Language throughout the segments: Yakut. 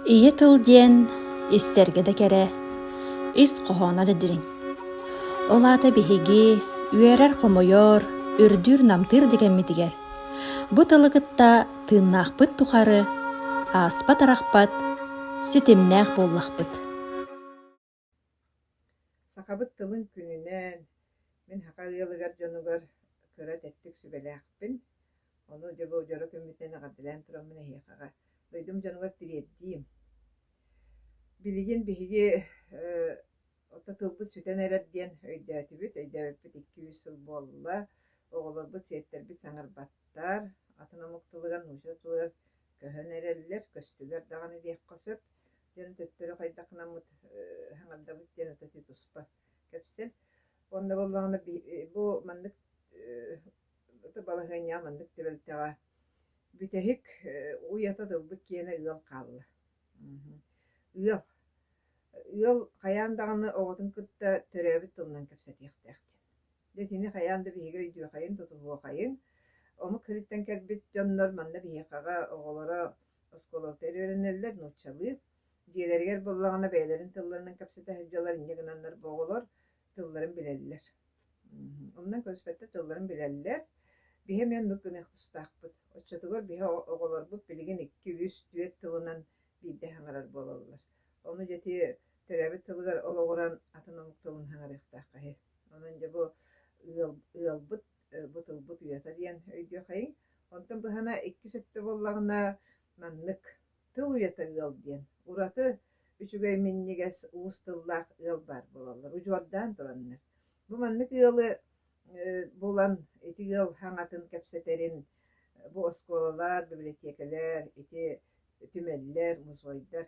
Ийэ тыл диэн истэргэ да кэрэ, ис хоһооно да дириҥ. Ол аата биһиги үөрэр-хомойор, үрдүүр-намтыыр да кэммитигэр бу тылы кытта тыыннаахпыт тухары ааспат-арахпат ситимнээх буоллахпыт. Сахабыт тылын күнүнэн мин саха ыалыгар дьонугар кыра тэттик сүбэлээхпин. Ону дьэ бу дьоро күммүтүнэн эҕэрдэлээн тураммын эһиэхэҕэ дойдум дьонугар тириэрдиим. Билигин биһиги ото тылбыт сүтэн эрэр диэн өйдөөтүбүт, өйдөөбүппүт 2-3 сыл буолла. Оҕолорбут, сиэттэрбит саҥарбаттар, атын омук тылыгар, нуучча тылыгар көһөн эрэллэр, көстүлэр даҕаны диэххэ сөп. Дьон төттөрү хайдах гынаммыт саҥардабыт диэн ото ити туспа кэпсэл. Уонна буоллаҕына бу маннык балаһыанньаҕа маннык түбэлтэҕэ бүтэһик уйата тылбыт киэнэ ыал хаалла. Ыал. Ыал хайаан даҕаны оҕотун кытта төрөөбүт тылынан кэпсэтиэхтээх диэн. Дьэ итини хайаан да биһиги өйдүөхэйиҥ, тутуһуохайыҥ. Омук сириттэн кэлбит дьоннор манна биһиэхэҕэ оҕолоро оскуолабытыгар үөрэнэллэр, нууччалыы. Дьиэлэригэр буоллаҕына бэйэлэрин тылларынан кэпсэтэ сылдьаллар, инньэ гынаннар бу оҕолор тылларын билэллэр. Умнан кэбиспэттэр тылларын билэллэр. Биһи эмиэ оннук гыныах тустаахпыт. Оччотугар биһи оҕолорбут билигин икки, үс, түөрт тылынан биирдэ саҥарар буолаллар. Ону дьэ ити төрөөбүт тылыгар олоҕуран атын омук тылын саҥарыахтаахха үһү. Онон дьэ бу ыал, ыалбыт бу тылбыт уйата диэн өйдүөхэйиҥ. Онтон быһана иккис өттө буоллаҕына маннык тыл уйата ыал диэн ураты үчүгэй минньигэс уус тыллаах ыал баар буолаллар удьуордаан тураннар. Бу маннык ыалы булан ити ыал хаҥатын кэпсэтэрин бу оскуолалар, бибилэтиэкэлэр, ити түмэллэр, мусуойдар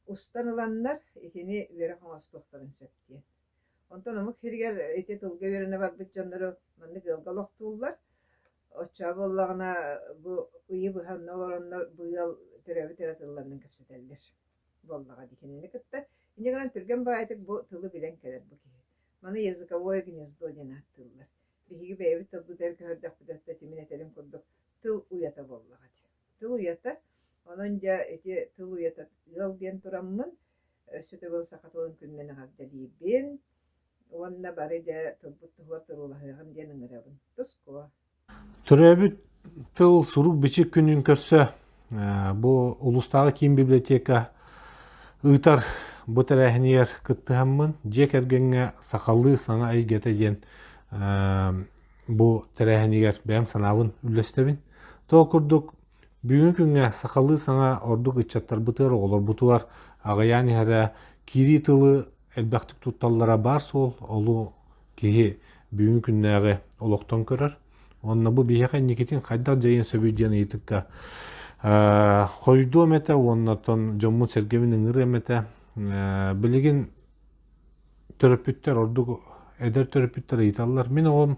устан ыланнар итини үөрэх оҥостуохтарын сөп диэн. Онтон омук сиригэр ити тылга үөрэнэ барбыт дьоннору маннык ыалга олохтууллар. Оччоҕо буоллаҕына бу ыйы быһа онно олороннор бу ыал төрөөбүт эрэ тылларынан кэпсэтэллэр буоллаҕа дии кинини кытта. Инньэ гынан түргэн баҕайытык бу тылы билэн кэлэр бу киһи. Маны языковое гнездо диэн ааттыыллар. Биһиги бэйэбит тылбытыгар көһөрдөхпүтүнэ өттө мин этэрим курдук тыл уйата буоллаҕа дии. Тыл уйата. Онон дьэ ити тыл уйата ыал диэн тураммын өссө төгүл саха тылын күнүнэн эҕэрдэлиибин уонна бары дьэ тылбыт туһугар туруулаһыаҕын диэн ыҥырабын. Тускуо. Төрөөбүт тыл сурук-бичик күнүн көрсө бу улуустааҕы киин библиотека ыытар бу тэрээһинигэр кыттыһаммын дьиэ кэргэҥҥэ сахалыы саҥа эйгэтэ диэн бу тэрээһинигэр бэйэм санаабын үллэстэбин. Тоҕо курдук бүгүҥҥү күҥҥэ сахалыы саҥа ордук ыччаттарбытыгар, оҕолорбутугар аҕыйаан иһэрэ, киирии тылы элбэхтик тутталлара баар суол, олу киһи бүгүҥҥү күннээҕи олохтон көрөр. Уонна бу биһиэхэ инникитин хайдах дьайыан сөбүй диэн ыйытыкка хоруйдуом этэ уонна оттон дьоммун-сэргэбин ыҥырыам этэ. Билигин төрөппүттэр, ордук эдэр төрөппүттэр ыйыталлар. Мин оҕом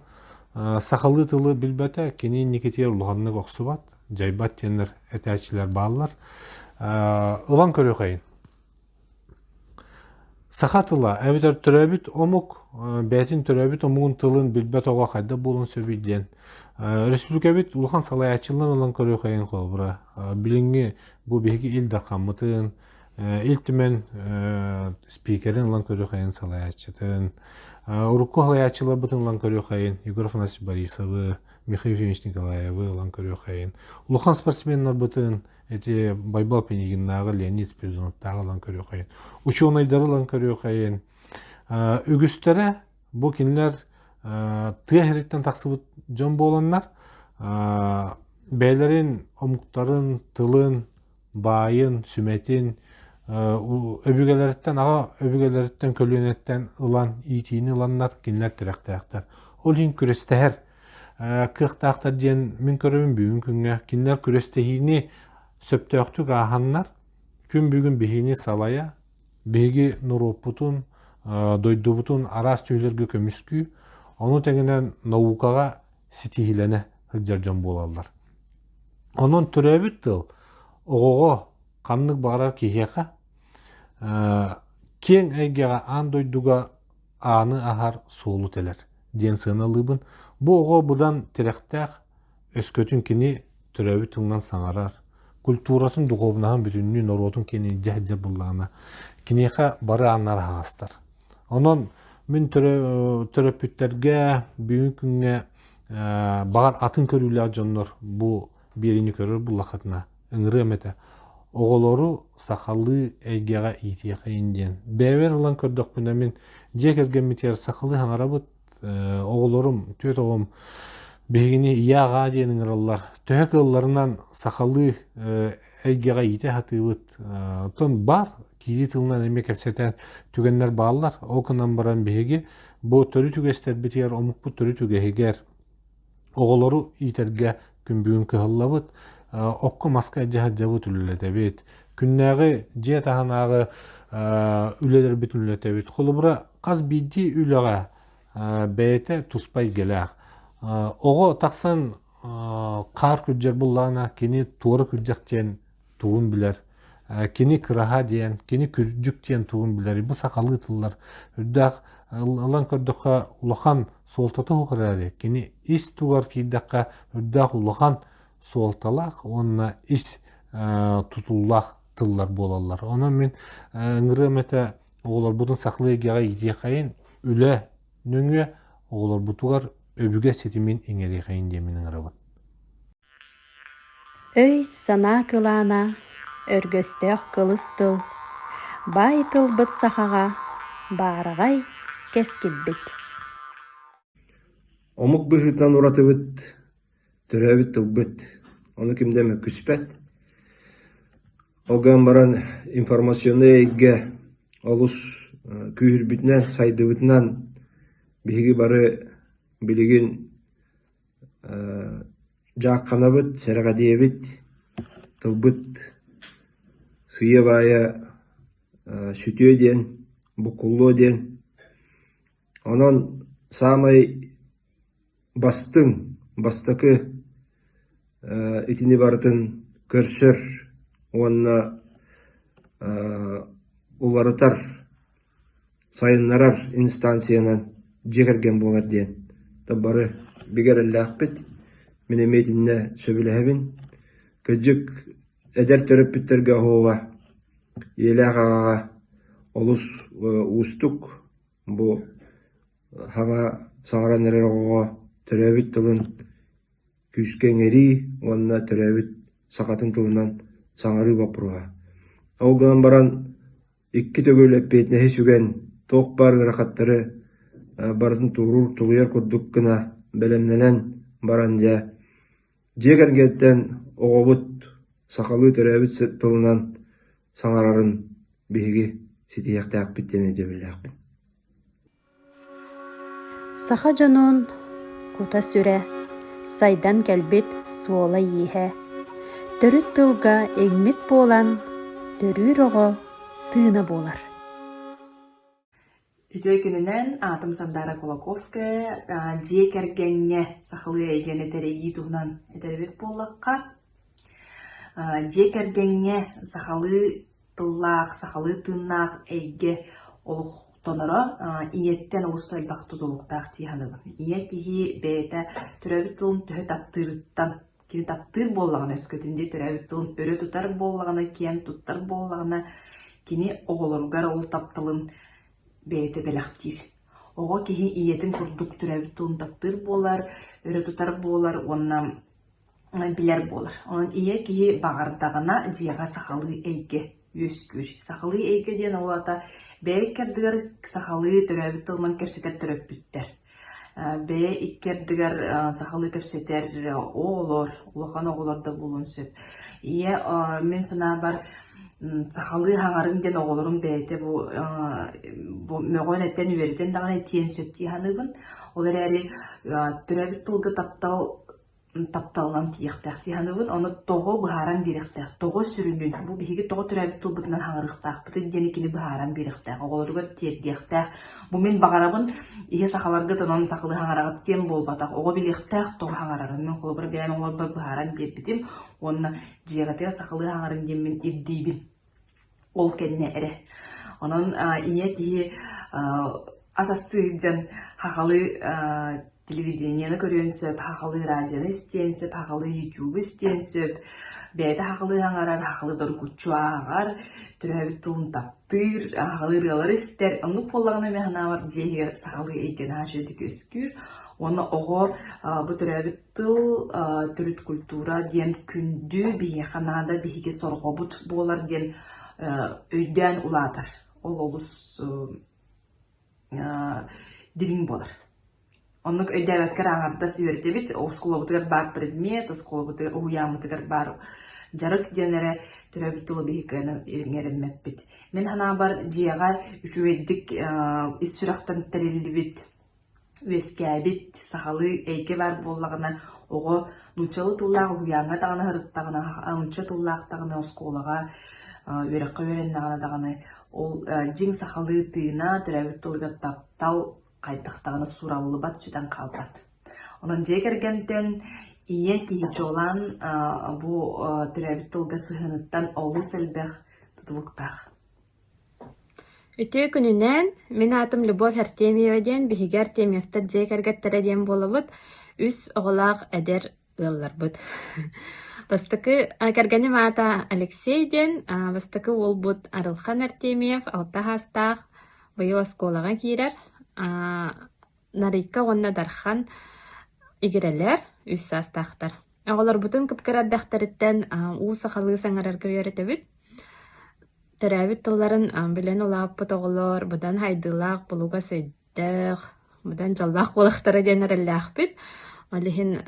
сахалыы тылы билбэтэ, кини инникитигэр улаханнык охсубат, дьайбат диэннэр этээччилэр бааллар. Ылан көрүөхэйин. Саха тыла эбэтэр төрөөбүт омук бэйэтин төрөөбүт омугун тылын билбэт оҕо хайдах буолуон сөбүй диэн республикабыт улахан салайааччыларын ылан көрүөхэйин холобура билиҥҥи бу биһиги Ил Дархаммытын Ил Түмэн спикерин ылан көрүөхэйин салайааччытын урукку салайааччыларбытын ылан көрүөхэйин Егор Афанасьевич Борисовы Михаил Ефимович Николаевы ылан көрүөхэйин улахан спортсменнарбытын Ити Байбал Пинигиннааҕы Леонид Спиридоновтааҕы ылан көрүөххэйин, учуонайдары ылан көрүөххэйин. Үгүстэрэ бу кинилэр тыа сириттэн тахсыбыт дьон буоланнар бэйэлэрин омуктарын, тылын, баайын, сүмэтин өбүгэлэриттэн, аҕа өбүгэлэриттэн көлүөнэттэн ылан иитиини ыланнар кинилэр тирэхтээхтэр. Ол иһин күрэстэһэр кыахтаахтар диэн мин көрөбүн бүгүн күҥҥэ кинилэр күрэстэһиини сөптөөхтүк ааһаннар күн бүгүн биһигини салайа биһиги норуоппутун дойдубутун араас түһүүлэргэ көмүскүү ону тэҥинэн наукаҕа ситиһиилэнэ сылдьар дьон буолаллар онон төрөөбүт тыл оҕоҕо ханнык баҕарар киһиэхэ киэҥ эйгэҕэ аан дойдуга ааны аһар суолу тэлэр диэн сыаналыыбын. Бу оҕо быдан тирэхтээх, өскөтүн кини төрөөбүт тылынан саҥарар, культуратын, духуобунаһын бүтүннүү норуотун киэнин илдьэ сылдьар буоллаҕына, киниэхэ бары ааннар аһаҕастар. Онон мин төрөппүттэргэ бүгүн күҥҥэ баҕар атын көрүүлээх дьоннор бу биэриини көрөр буллаххытына ыҥырыам этэ. Оҕолору сахалыы эйгэҕэ иитиэхэйин диэн. Бэйэбэр ылан көрдөхпүнэ мин дьиэ кэргэммитигэр сахалыы саҥарабыт, оҕолорум, түөрт оҕом биһигини ийэ-аҕаа диэн ыҥыраллар. Төһө кыалларынан сахалыы эйгэҕэ иитэ сатыыбыт. Оттон баар киирии тылынан эмиэ кэпсэтэн түгэннэр бааллар. Ол гынан баран биһиги бу төрүт үгэстэрбитигэр, омукпут төрүт үгэһигэр оҕолору иитэргэ күн бүгүн кыһаллабыт. Окко-маска илдьэ сылдьабыт, үлэлэтэбит. Күннээҕи дьиэ таһынааҕы үлэлэрбитин үлэлэтэбит. Холобура, хас биирдии үлэҕэ бэйэтэ туспа эйгэлээх. Оҕо тахсан хаар күрдьэр буллаҕына, кини туора күрдьэх диэн тугун билэр. Кини кыраһа диэн, кини күрдьүк диэн тугун билэр. Бу сахалыы тыллар үрдээх ылан көрдөххө улахан суолтата суох эрээри, кини ис тугар киирдэххэ үрдээх улахан суолталаах уонна ис тутуллаах тыллар буолаллар. Онон мин ыҥырыам этэ оҕолорбутун сахалыы эйгэҕэ иитиэхэйин, үлэ нөҥүө оҕолорбутугар өбүгэ ситимин иҥэриэхэйин диэммин ыҥырабын. Өй-санаа кылаана, өргөстөөх кылыс тыл, баай тылбыт сахаҕа баараҕай кэскилбит. Омук быһыытынан уратыбыт, төрөөбүт тылбыт. Ону ким да мөккүспэт. Ол гынан баран информационнай эйгэ олус күүһүрбүтүнэн, сайдыбытынан биһиги бары билигин Дьаахханабыт, сэрэхэдийэбит, тылбыт сыыйа-баайа сүтүө диэн, буккуллуо диэн. Онон саамай бастыҥ, бастакы итини барытын көрсөр уонна уларытар сайыннарар инстанциянан дьиэ кэргэн буолар диэн бары бигэ эрэллээхпит. Мин эмиэ итиннэ сөбүлэһэбин. Кырдьык, эдэр төрөппүттэргэ оһуоба ийэлээх аҕаҕа олус уустук бу саҥа саҥаран эрэр оҕоҕо төрөөбүт тылын күүскэ иҥэрии уонна төрөөбүт сахатын тылынан саҥарыы боппуруоһа. Ол гынан баран Икки төгүл эппиэтинэһи сүгэн, туох баар ыарахаттары барытын туоруур, тулуйар курдук гына бэлэмнэнэн баран дьэ, дьиэ кэргэттэн оҕобут сахалыы төрөөбүт тылынан саҥарарын биһиги ситиһиэхтээхпит диэн өйдөбүллээхпин. Саха дьонун кута-сүрэ сайдан кэлбит суола-ииһэ, төрүт тылга иҥмит буолан, төрүүр оҕо тыына буолар. Үтүө күнүнэн, аатым Сандара Кулаковская, дьиэ кэргэҥҥэ сахалыы эйгэни тэрийии туһунан этэрбит буоллахха, дьиэ кэргэҥҥэ сахалыы тыллаах, сахалыы тыыннаах эйгэ олохтоноро ийэттэн олус элбэх тутулуктаах дии саныыбын. Ийэ киһи бэйэтэ төрөөбүт тылын төһө таптыырыттан, кини таптыыр буоллаҕына, өскөтүн дии төрөөбүт тылын өрө тутар буоллаҕына, киэн туттар буоллаҕына, кини оҕолоругар ол тапталын бэйэтэ бэлэхтиир. Оҕо киһи ийэтин курдук төрөөбүт тылын таптыыр буолар, өрө тутар буолар уонна билэр буолар. Онон ийэ киһи баҕардаҕына дьиэҕэ сахалыы эйгэ үөскүүр. Сахалыы эйгэ диэн ол аата бэйэ икки ардыгар сахалыы төрөөбүт тылынан кэпсэтэр төрөппүттэр. Бэйэ икки ардыгар сахалыы кэпсэтэр оҕолор, улахан оҕолор да буолуон сөп. Ийэ мин санаабар сахалыы хаҥарын диэн оҕолорун бэйэтэ бу бу мөҕөн этэн үөрэтэн даҕаны этиэн сөп дии саныыбын. Ол эрээри төрөөбүт тылга таптал тапталынан тиийиэхтээх дии саныыбын. Ону тоҕо быһааран биэриэхтээх, тоҕо сүрүнүн, бу биһиги тоҕо төрөөбүт тылбытынан хаҥарыахтаахпытый диэни кини быһааран биэриэхтээх, оҕолоругар тиэрдиэхтээх. Бу мин баҕарабын, иһэ сахаларга тонон сахалыы хаҥараҕыт диэн буолбатах. Оҕо билиэхтээх тоҕо хаҥарарын. Мин холобура бэйэм оҕолорбор быһааран биэрбитим уонна дьиэҕитигэр сахалыы хаҥарыҥ диэммин ирдиибин. Ол кэннэ эрэ. Онон ийэ киһи ас астыы сылдьан сахалыы телевидениены көрүөн сөп, сахалыы радионы истиэн сөп, сахалыы ютубу истиэн сөп. бэйэтэ сахалыы саҥарар, сахалыы доргуччу ааҕар, төрөөбүт тылын таптыыр, сахалыы ырыалары истэр. Оннук буоллаҕына мин санаабар дьиэ иһигэр сахалыы эйгэ наһаа үчүгэйдик үөскүүр. Уонна оҕо бу төрөөбүт тыл, төрүт культура диэн күндү биһиэхэ наада, биһиги сорҕобут буолар диэн өйдөөн улаатар. Ол олус дириҥ буолар. Оннук өйдөөбөккө эрэ аҥардас үөрэтэбит. Оскуолабытыгар баар предмет, оскуолабытыгар, уһуйааммытыгар баар дьарык диэн эрэ төрөөбүт тылы биһиги кыайан иҥэриммэппит. Мин санаабар, дьиэҕэ үчүгэйдик ис сүрэхтэн тэриллибит, үөскээбит сахалыы эйгэ баар буоллаҕына, оҕо нууччалыы тыллаах уһуйааҥҥа даҕаны сырыттаҕына, нуучча тыллаах даҕаны оскуолаҕа үөрэххэ үөрэннэҕинэ даҕаны ол дьиҥ сахалыы тыына, төрөөбүт тылыгар таптал хайдах даҕаны суураллыбат, сүтэн хаалбат. Онон дьиэ кэргэнтэн ийэ киһи чуолаан бу төрөөбүт тылга сыһыаныттан олус элбэх тутулуктаах. Үтүө күнүнэн, мин аатым Любовь Артемьева диэн, биһиги Артемьевтар дьиэ кэргэттэрэ диэн буолабыт. Үс оҕолоох эдэр ыалларбыт. Бастакы кэргэним аата Алексей диэн, бастакы уолбут Арылхан Артемьев, алта саастаах, быйыл оскуолаҕа киирэр. Нарыйка уонна Дархан игирэлэр, үс саастаахтар. Оҕолорбутун кып-кыра эрдэхтэриттэн уу сахалыы саҥарарга үөрэтэбит. Төрөөбүт тылларын билэн улааппыт оҕолор быдан хайдыылаах, булугас өйдөөх, быдан дьоллоох буолахтара диэн эрэллээхпит. Ол иһин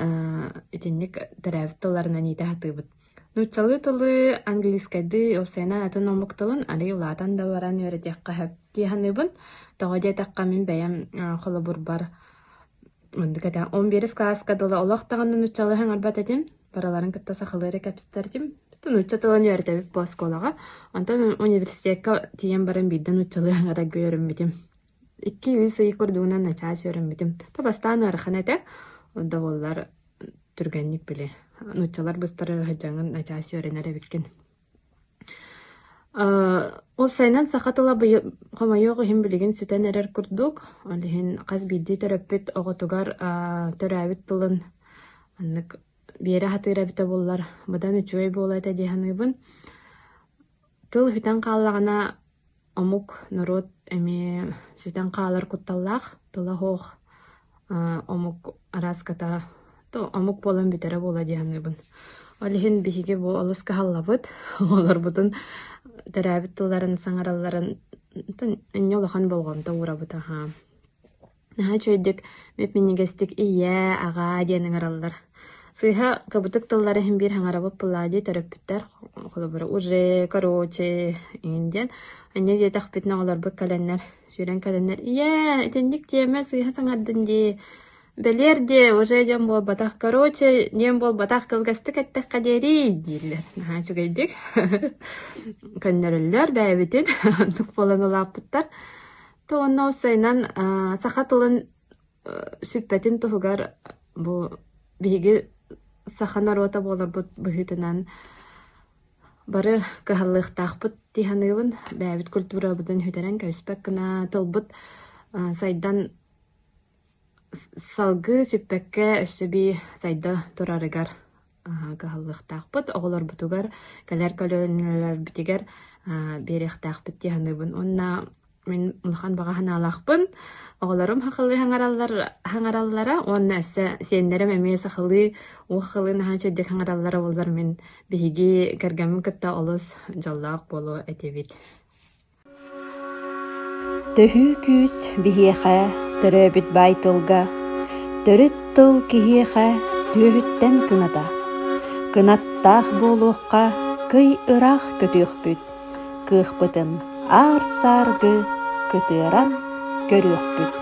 итинник төрөөбүт тылларынан иитэ сатыыбыт. Нууччалыы тылы, английскайдыы, уопсайынан атын омук тылын арыый улаатан да баран үөрэтиэххэ сөп дии саныыбын. Тоҕо диэтэххэ, мин бэйэм холобурбар маннык этэ, 11 кылааска дылы олох даҕаны нууччалыы саҥарбат этим, барыларын кытта сахалыы эрэ кэпсэтэр этим. Нуучча тылын үөрэтэбит бу оскуолаҕа. Онтон университекка тиийэн баран биирдэ нууччалыы саҥарарга үөрэммитим. Икки-үс ый курдугунан начаас үөрэммитим. То бастаан ыарахан этэ, да буоллар түргэнник били нууччалар быстарар сылдьаҥҥын начаас үөрэнэр эбиккин. Уопсайынан саха тыла хомойуох иһин билигин сүтэн эрэр курдук. Ол иһин хас биирдии төрөппүт оҕотугар төрөөбүт тылын маннык биэрэ сатыыр эбитэ буоллар быдан үчүгэй буолуо этэ дии саныыбын. Тыл сүтэн хааллаҕына омук, норуот эмиэ сүтэн хаалар кутталлаах, тыла суох омук арааската омук буолан бүтэрэ буолуо дии саныыбын. Ол иһин биһиги бу олус кыһаллабыт, оҕолорбутун төрөөбүт тылларын саҥаралларын инньэ улахан болҕомто уурабыт аһаа. Наһаа үчүгэйдик мип-минньигэстик ийээ, аҕаа диэн ыҥыраллар. Сыыһа кыбытык тыллары иһин биир саҥарабыт буоллаҕа дии төрөппүттэр холобура уже, короче иҥин диэн. Инньэ диэтэхпитинэ оҕолорбут кэлэннэр, сүүрэн кэлэннэр ийээ, итинник тиэмэ сыыһа саҥардын дии, бэлиэр диэ, уже диэн буолбатах, короче диэн буолбатах, кылгастык эттэххэ диэриий дииллэр. Наһаа үчүгэйдик көннөрөллөр бэйэбитин, оннук буолан улааппыттар. То онно уопсайынан саха тылын сүппэтин туһугар бу биһиги саха норуота буоларбыт быһыытынан бары кыһаллыахтаахпыт дии саныыбын. Бэйэбит культурабытын сүтэрэн кэбиспэт гына тылбыт сайдан Салгыы сүппэккэ өссө эбии сайда турарыгар кыһаллыахтаахпыт, оҕолорбутугар, кэлэр көлүөнэлэрбитигэр биэриэхтээхпит дии саныыбын. Уонна мин улахан баҕа санаалаахпын, оҕолорум сахалыы саҥараллар саҥараллара уонна өссө сиэннэрим эмиэ сахалыы, уу сахалыы наһаа үчүгэйдик саҥараллара буоллар мин биһиги кэргэммин кытта олус дьоллоох буолуо этибит. Төһүү күүс биһиэхэ төрөөбүт баай тылга, төрүт тыл киһиэхэ түөһүттэн кыната. Кынаттаах буолуохха кый ыраах көтүөхпүт, кыахпытын аар-сааргы кытыаран көрүөхпүт.